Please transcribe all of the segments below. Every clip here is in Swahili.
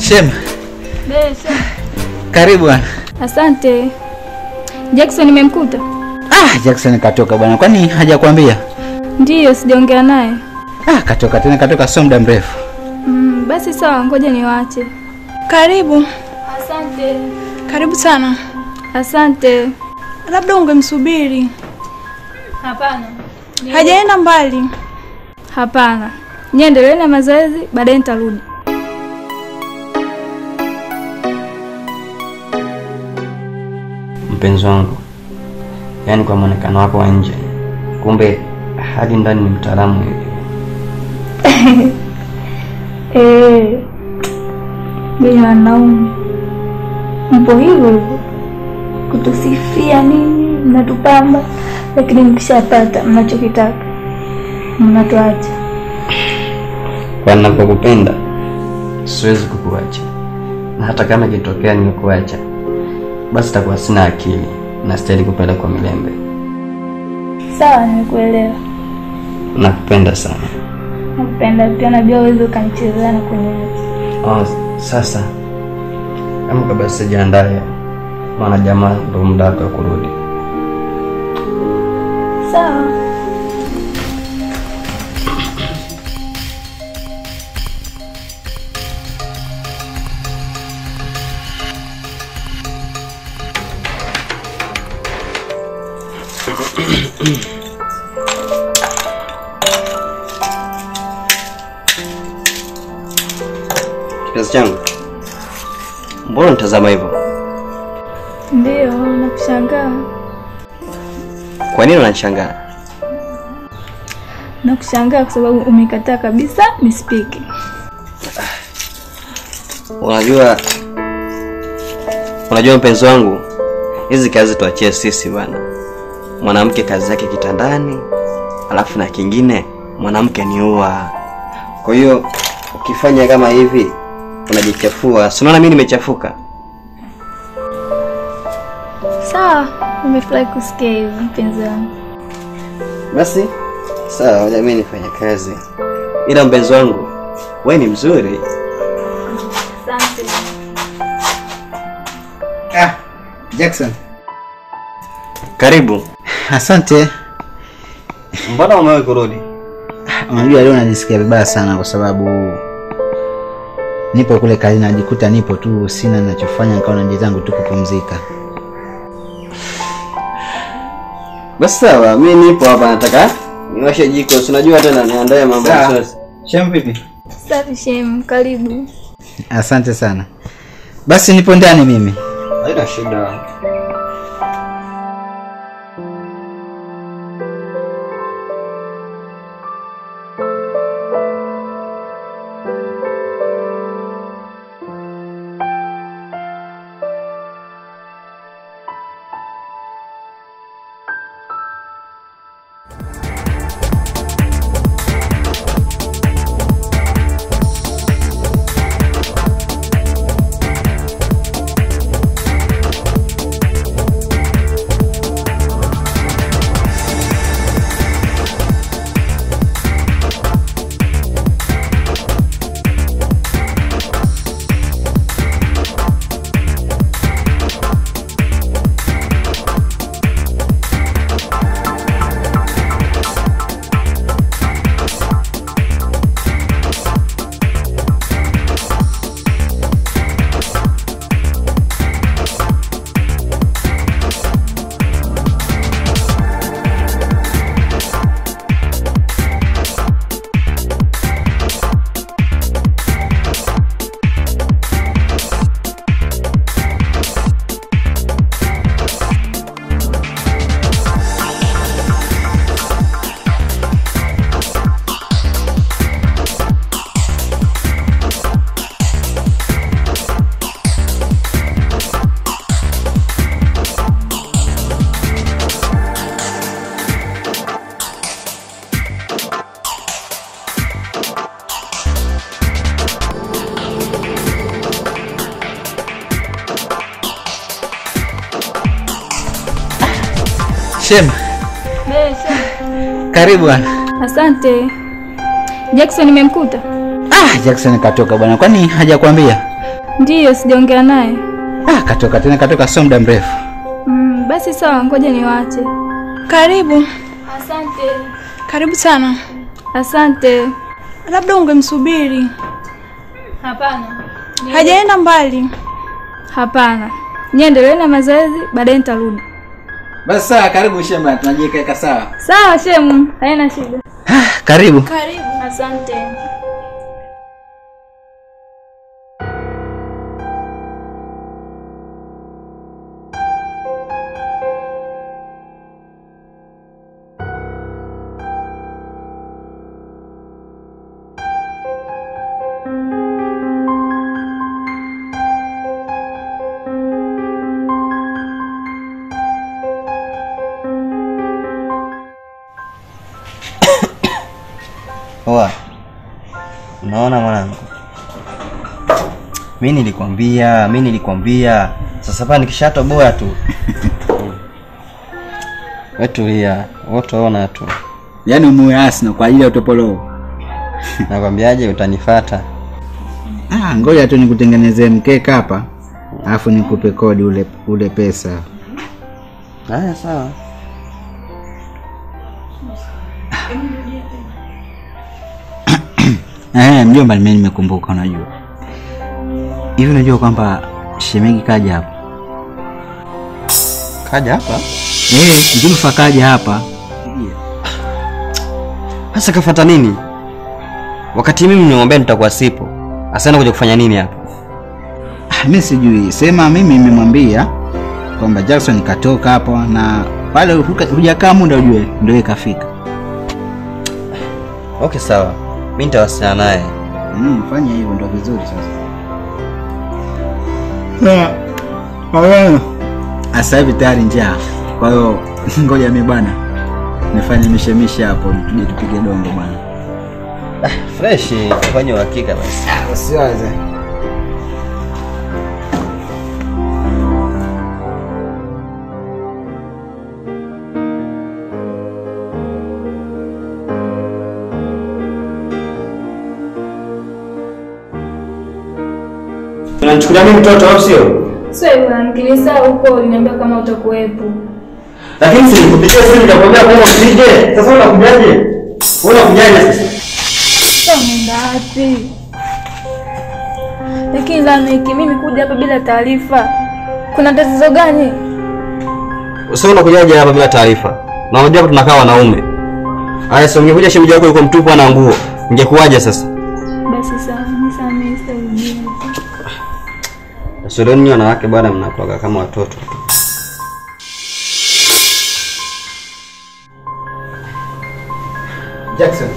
Shem. Besha. Karibu bwana. Asante. Jackson nimemkuta? Ah, Jackson katoka bwana. Kwani hajakwambia? Ndiyo, sijaongea naye. Ah, katoka tena, katoka sio muda mrefu. Basi sawa, ngoja niwaache. Karibu. Asante. Karibu sana. Asante. Labda ungemsubiri. Hapana. Hajaenda mbali. Hapana. Niendelee na mazoezi, baadaye nitarudi. Mpenzi wangu, yaani kwa muonekano wako wa nje, kumbe hadi ndani ni mtaalamu hivi. Mimi wanaume mpo hivyo hivyo, kutusifia nini, mnatupamba, lakini mkishapata mnachokitaka mnatuacha. Kwa ninapokupenda siwezi kukuacha, na hata kama ikitokea nimekuacha, basi takuwa sina akili na stahili kupenda kwa milembe. Sawa, nimekuelewa. Nakupenda sana. Nakupenda pia, najua uwezo ukanichezea na kuniacha. Oh, sasa amka basi, jiandae, maana jamaa ndo muda wake wa kurudi. Sawa. Kipenzi changu, mbona unitazama hivyo? Ndio, nakushangaa. Kwa nini unanishangaa? Nakushangaa kwa sababu umekataa kabisa nisipike. Unajua mpenzi wangu, hizi kazi tuachie sisi bwana. Mwanamke kazi yake kitandani, alafu na kingine mwanamke ni ua. Kwa hiyo ukifanya kama hivi unajichafua. Si unaona mimi nimechafuka? Sawa, nimefurahi kusikia hivyo mpenzi wangu. Basi sawa, ngoja mimi nifanye kazi. Ila mpenzi wangu, wewe ni mzuri. Asante. Ah, Jackson. Karibu. Asante. Mbona umewahi kurudi? Unajua leo najisikia vibaya sana kwa sababu nipo kule kazini, najikuta nipo tu sina ninachofanya, nikaona nje zangu tu kupumzika. Basi sawa, mimi nipo hapa nataka niwashe jiko, si unajua tena niandae mambo ya sosi. Shem vipi? Safi Shem, karibu. Asante sana. Basi nipo ndani mimi. Haina shida. Shem. Besha. Karibu bwana. Asante. Jackson nimemkuta? Ah, Jackson katoka bwana. Kwani hajakwambia? Ndiyo, sijaongea naye. Ah, katoka tena, katoka sio muda mrefu. Basi sawa, ngoja niwaache. Karibu. Asante. Karibu sana. Asante. Labda ungemsubiri. Hapana. Hajaenda mbali. Hapana. Niendelee na mazoezi, baadaye nitarudi. Basi sawa, karibu shemba, tunajiweka sawa. Sawa shemu, haina shida. Karibu. Karibu. Asante. Poa. Unaona mwanangu? Mimi nilikwambia. Sasa hapa nikishatoboa tu. Wewe tulia, utaona tu. Yaani umuwe Arsenal kwa ajili ya utopolo. Nakwambiaje utanifuata? Ah, ngoja tu nikutengenezee mkeka hapa. Alafu nikupe kodi ule pesa. Haya sawa. Mjomba, mimi nimekumbuka unajua. Hivi unajua kwamba shemeji kaja hapa? Kaja hapa? Zulfa kaja hapa. Sasa kafuata nini? Wakati mimi nimemwambia nitakuwa sipo. Asana kuja kufanya nini hapa? Mimi sijui. Sema mimi nimemwambia kwamba Jackson katoka hapo na pale hujakaa muda ujue ndio ikafika. Okay sawa. Mimi nitawasiliana naye. Fanya hivyo ndio vizuri sasa. Sasa hivi tayari njaa. Kwa hiyo ngoja mimi bwana nifanye mishemishe hapo tuje tupige dongo bwana. Fresh, fanye uhakika basi. Usiwaze. Unanichukulia mimi mtoto au sio? Sio hivyo, nikinisa huko uliniambia kama utakuwepo. Lakini si nikupigia simu nikakwambia kama usije. Sasa unakujaje? Wewe unakujaje sasa? Sasa unaenda wapi? Lakini Lameki, mimi kuja hapa bila taarifa. Kuna tatizo gani? Sasa unakujaje hapa bila taarifa? Na unajua hapa tunakaa wanaume. Haya, sio ungekuja shemeji yako yuko mtupu ana nguo. Ingekuwaje sasa? Basi sawa, nisamehe sitarudia. Sio leo wanawake bwana mnakuwa kama watoto. Jackson.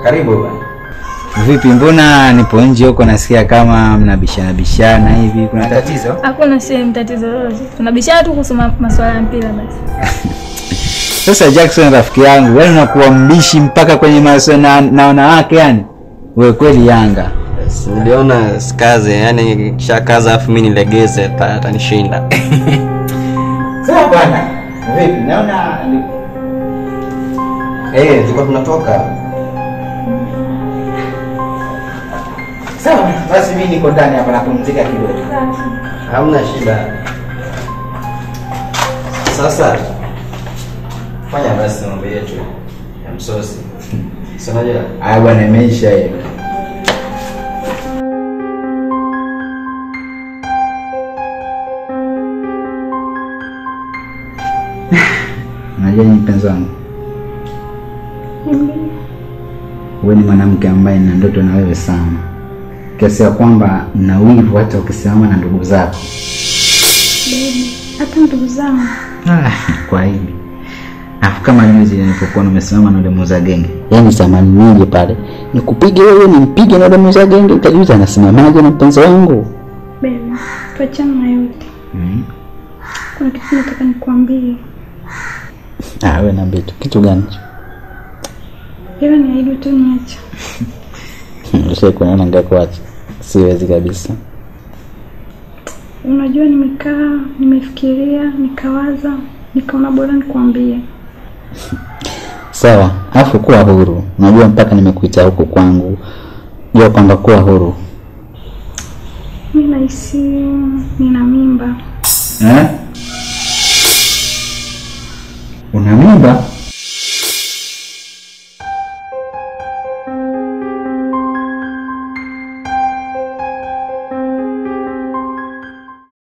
Karibu bwana. Vipi, mbona nipo nje huko nasikia kama mnabishana bishana hivi, kuna tatizo? Hakuna sehemu tatizo lolote. Tunabishana tu kuhusu masuala ya mpira basi. Sasa Jackson rafiki yangu, wewe unakuwa mbishi mpaka kwenye masuala na wanawake yani. Wewe kweli Yanga. Niliona sikaze, yani kishakaza afu mimi nilegeze atanishinda. Sawa bwana. Vipi, naona tulikuwa tunatoka. Sawa, basi mimi niko ndani hapa napumzika kidogo. Hamna shida. Sasa fanya basi mambo yetu ya msosi. Sio unajua? Ah bwana, imeisha hiyo. Unajua ni mpenzi wangu. Wewe ni mwanamke ambaye nina ndoto na wewe sana. Kiasi ya kwamba na wivu hata ukisimama na ndugu zako. Baby, hata ndugu zangu. Kwa hivi. Afu kama juzi nilipokuwa nimesimama na yule muuza genge. Yaani zamani nije pale, nikupige wewe nimpige na yule muuza genge, nikajiuliza anasimamaje na mpenzi wangu. Baby, tuachane na yote. Kuna kitu nataka nikwambie. Wewe niambie tu, kitu gani? Ila niahidi tu niache. Sio kuona ningekuacha. Siwezi kabisa. Unajua nimekaa, nimefikiria, nikawaza, nikaona bora nikwambie. Sawa, afu kuwa huru. Unajua mpaka nimekuita huku kwangu. Jua kwamba kuwa huru. Nahisi nina mimba. Eh? Una mimba?